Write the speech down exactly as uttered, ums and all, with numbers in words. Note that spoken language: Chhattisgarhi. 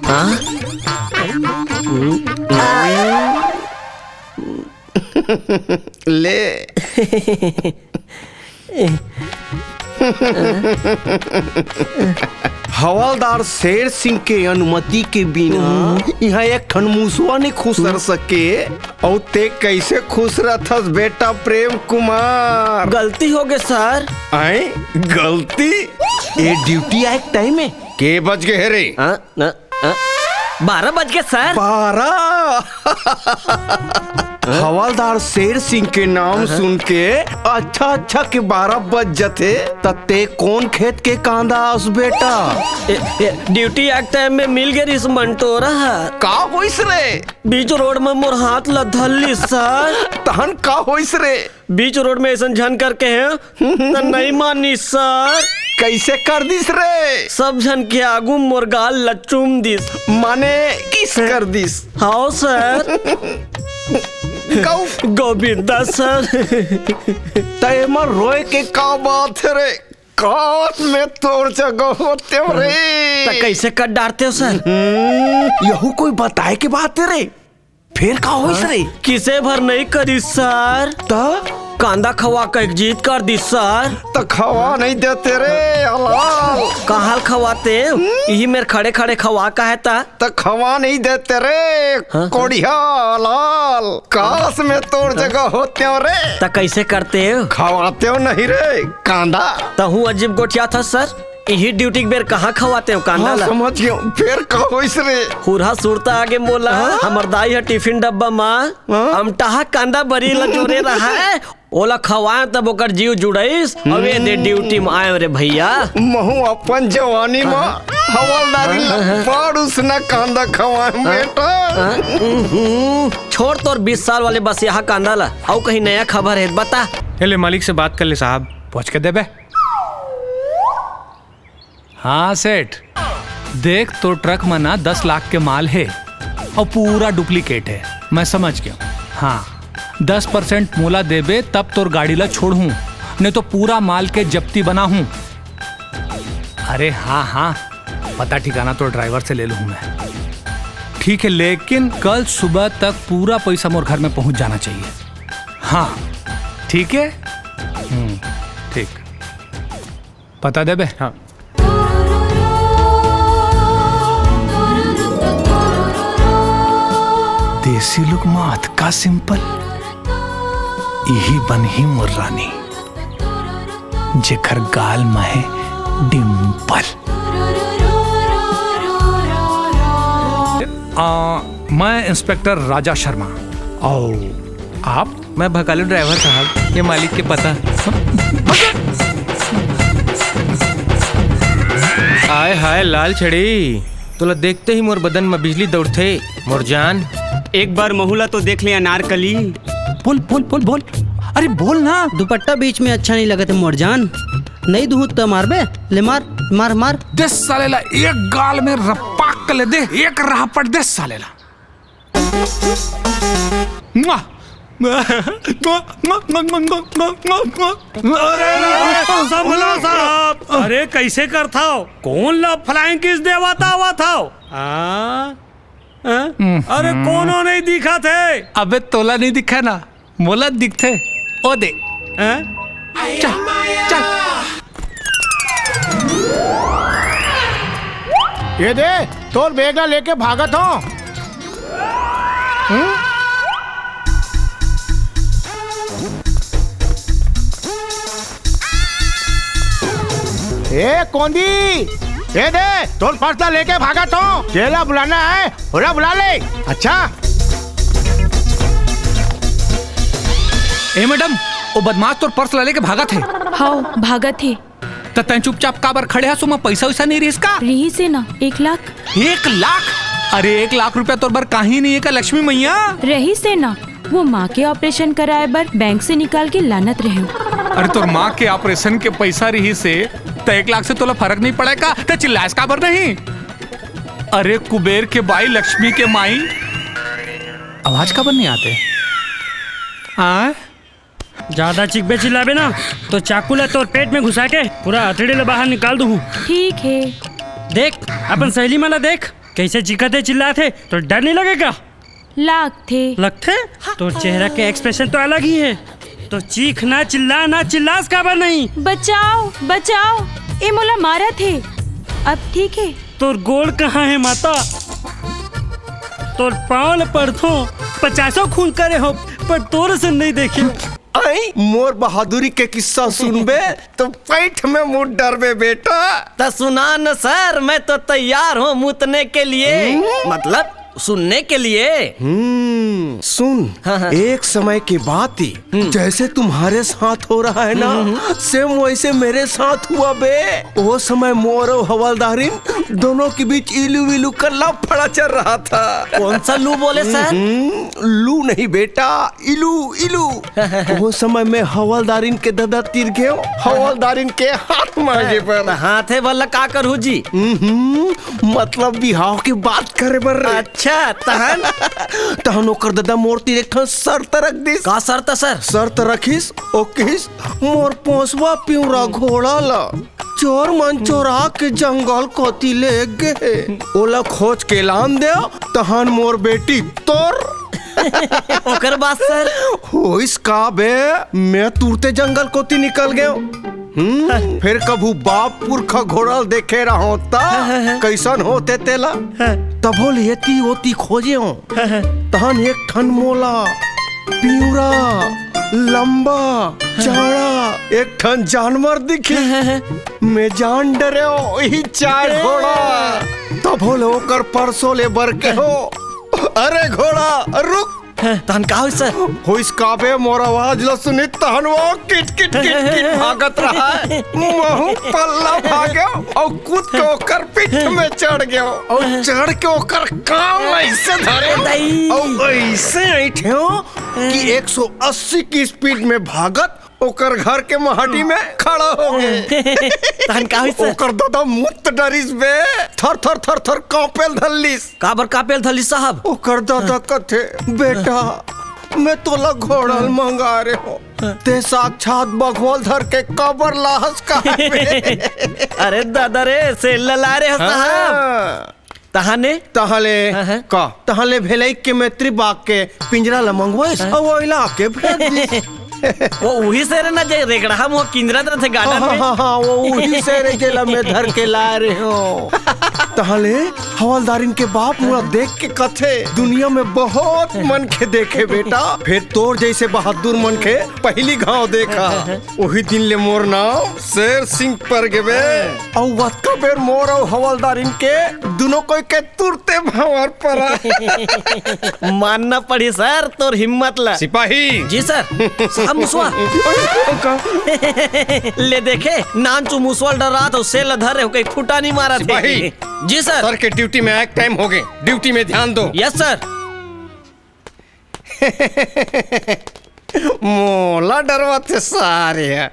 हाँ? ले। हवलदार शेर सिंह के अनुमति के बिना इहाँ एक ठन मुसवा नइ खुसर सके, अउ ते कइसे खुसरथस बेटा प्रेम कुमार? गलती हो गे सर। आए, गलती? ये ड्यूटी आए के टाइम हे। के बज गे हे रे? हाँ, ना, हाँ? बारह बज गे सर। बारह? हवलदार शेर सिंह के नाम सुन के अच्छा अच्छा के बारह बज जथे, त ते कोन खेत के कांदा अस बेटा? ए, ए, ड्यूटी आए के टाइम में मिल गे रिहिस मंटोरा ह। का होइस रे? बीच रोड में मोर हाथ ला धर लिस सर। तहन का होइस रे? बीच रोड में अइसन झन करके हे, त नइ मानिस सर। कइसे कर दिस रे? सब झन के आगू मोर गाल ला चूम दिस। माने किस कर दिस? हाव सर। गौ- गोविंदा सर। त एमा रोए के का बात हे रे? काश में तोर जगह होतेंव रे। त कइसे कर डारतेंव सर? हम्म, यहू कोई बताए के बात हे रे? फेर का होइस रे? किसे भर नइ करिस सर। त? कांदा खवा कहिके जिद कर दिस सर। त खवा नइ देते रे, हलाल। काहल खवातेंव? इही मेर खड़े खड़े खवा कहे त। त खवा नइ देते रे, हाँ? कोढ़िया हलाल। काश में तोर जगह होतेंव रे। त कइसे करतेंव? खवातेंव नहीं रे, कांदा। तहूँ अजीब गोठियाथस सर। इही ड्यूटी के बेर कहाँ खवातेंव कांदा हाँ, ला? समझ गेंव। फेर का होइस रे? हुरहा सुरता आगे मोला, हाँ? हमर दाई ह टिफिन डब्बा म हाँ? अमटाहा कांदा बरी ला जोरे रहय। ओला खवाएंव तब ओकर जीव जुड़ाइस। अउ ए दे ड्यूटी म आएंव रे भइया। महूँ अपन जवानी म हवलदारी ला बड़ उसना कांदा खवाएंव बेटा। हाँ? उहुं। छोड़ तोर बीस साल वाले बसियाहा कांदा ला। अउ कहीं नया खबर हे त बता। ए ले मालिक से बात कर ले साहब, पूछ के देबे। हाँ सेठ, देख तोर ट्रक म ना दस लाख के माल हे अउ पूरा डुप्लीकेट हे। मैं समझ गेंव। हाँ, दस परसेंट मोला देबे तब तोर गाड़ी ला छोड़हूँ, नहीं तो पूरा माल के जब्ती बनाहूँ। अरे हाँ हाँ, पता ठिकाना तोर ड्राइवर से ले लूँ मैं। ठीक हे, लेकिन कल सुबह तक पूरा पइसा मोर घर में पहुँच जाना चाहिए। हाँ, ठीक हे। हम्म, ठीक। पता देबे? हाँ। देसी लुक म अतका सिंपल, इही बनही मोर रानी, जेकर गाल म हे डिंपल। आ, मैं इंस्पेक्टर राजा शर्मा। अउ आप? मैं भकालू ड्राइवर साहब, ये मालिक के पता। आय हाय लाल छड़ी, तोला देखते ही मोर बदन म बिजली दौड़थे, मोर जान। एक बार महू ला तो देख ले अनारकली। बोल, बोल, बोल, बोल। अरे बोल ना। दुपट्टा बीच में अच्छा नहीं लगत हे मोर जान। नहीं दुहूँ त मारबे, ले मार, मार, मार। दे साले ला एक गाल में रपाक ले दे, एक रापट दे साले ला। मुआ। अरे, अरे, अरे, संभला साहब, अरे, कइसे करथव? कोन ला flying kiss देवत आवत हव? आ? आ? अरे, कोनो नइ दिखत हे। अबे, तोला नइ दिखय ना, मोला दिखथे। ओ दे। आ? चल, चल। ये दे, तोर बैग ला लेके भागत हंव। हम्म? ए कोंदी, ये दे, तोर पर्स ला लेके भागत हंव। जेला बुलाना हे, ओला बुला ले। अच्छा। ए मैडम, ओ बदमाश तोर पर्स ला लेके भागत हे। हव, भागत हे। त तैं चुपचाप काबर खड़े हस? ओमा पइसा वइसा नइ रिहिस का? रिहिस हे ना, एक लाख। एक लाख? अरे, एक लाख रुपया तोर बर काहीं नइ हे का लक्ष्मी मइया? रिहिस हे ना, वो माँ के ऑपरेशन कराए बर बैंक से निकाल के लानत रहेंव। अरे, तोर माँ के ऑपरेशन के पइसा रिहिस हे, त एक लाख से तोला फरक नइ पड़य का? त चिल्लायस काबर नहीं? अरे, कुबेर के बाई, लक्ष्मी के माई, आवाज काबर नइ आते? आय? जादा चिकबे चिल्लाबे ना, तो चाकू ला तोर पेट में घुसा के पूरा अतड़ी ला बाहर निकाल दूहूँ। ठीक हे। देख, अपन सहेली मन ला देख, कैसे चीखत हे, चिल्लात हे, तो डर नहीं लगेगा? लागथे। लगथे? तोर चेहरा के एक्सप्रेशन तो अलग ही है। तो चीख ना, चिल्ला ना, चिल्लास काबर नहीं? बचाओ, बचाओ, ए मोला मारत हे। अब ठीक है? तोर गोड़ कहाँ है माता? तोर पाँव ल पड़थों, पचासों खून करे हो, पर तोर से नहीं देखे। आई, मोर बहादुरी के किस्सा सुनबे तो पैठ में मुत डरबे बेटा। त सुना न सर, मैं तो तैयार हूँ मुतने के लिए। हम्म? मतलब सुनने के लिए। हम्म, सुन। हाँ, हाँ। एक समय की बात थी, हम्म। जैसे तुम्हारे साथ हो रहा है ना, हम्म, हम्म। सेम वैसे मेरे साथ हुआ बे। वो समय मोर और हवलदारिन दोनों के बीच इलू विलू का लफड़ा चल रहा था। कौन सा लू बोले सर? हम्म, लू नहीं बेटा, इलू, इलू। वो समय मैं हवलदारिन के ददा तीर गयो, हवलदारिन के हाथ मांगे बर। त हाथे वाला का करहू जी? हम्म, मतलब बिहाव के बात करे बर रे। अच्छा, तहन? तहन ओकर ददा मोर तीर एक ठन शर्त रख दिस। का शर्त सर? शर्त रखिस, ओ कहिस, मोर पोसवा पिंवरा घोड़ा ला चोर मन चोरा के जंगल कोती ले गे, ओला खोज के लान दे, तहन मोर बेटी तोर। ओकर बाद सर? होइस का बे, मैं तुरते जंगल कोती निकल गयो। हम्म, फिर कभू बाप पुरखा घोड़ा ल देखे रहो त हाँ, हाँ, हाँ। कैसन होते तेला? हाँ। तभो ले एती ओती खोजे हो। हाँ, हाँ। तहन एक ठन मोला पिंवरा, लंबा, चौड़ा एक ठन जानवर दिखी। हाँ, हाँ, हाँ। मैं जान डरे हो, ही चार घोड़ा। तभो ले ओकर परसो ले बर के हो। अरे घोड़ा, रुक। हाँ, तहन का होइस सर? होइस का बे, मोर आवाज ल सुनी तहन वो किट किट किट किट भागत रहा है। महू पल्ला भागे अउ कूद के ओकर पीठ में चढ़ गयो। अउ चढ़ के ओकर कान ऐसे धरे दाई। अउ ऐसे ऐठे हो कि एक सौ अस्सी की स्पीड में भागत ओकर घर के महटी में खड़ा हो गए। तहन का होइस सर? ओकर ददा मुत डरिस बे, थर थर थर थर कांपेल धरलिस। काबर कांपेल धरलिस साहब? ओकर ददा कथे, बेटा, मैं तोला घोड़ा ल मंगा रहे हो, ते साक्षात बघवा ल धर के काबर लाहस का बे? अरे दादा रे, सेल ला लाय रहे हो साहब। हाँ। तहाने? तहाले हाँ, हाँ। का? तहाले भेलई के मैत्री बाग के पिंजरा ला मंगवाइस, हाँ। अउ ओइला आके भेज दिस। वो उही सेर ना जे रेगड़हा मुँह किंजरत रथे गार्डन हाँ, में। हाँ, हाँ, वो उही सेर जेला मैं धर के लाय रहे हो। तहाले हवलदारिन के बाप मोला देख के कथे, दुनिया में बहुत मनखे देखे बेटा, फेर तोर जैसे बहादुर मनखे पहिली घांव देखा। उही दिन ले मोर नाम शेर सिंह पर गेबे। अउ वतका बेर मोर अउ हवलदारिन के दुनों कोई के तुरते भंवर परा। मानना पड़ी सर तोर हिम्मत ला। सिपाही। जी सर। साहब मुसवा। का? ले देखे, नान चु मुसवा ल डरात हो, सेल ला धरे हो, कहीं खूंटा नहीं मारत हे। सिपाही। जी सर। सर के ड्यूटी में एक टाइम हो गए, ड्यूटी में ध्यान दो। Yes sir. मोला डरवाथे सारे।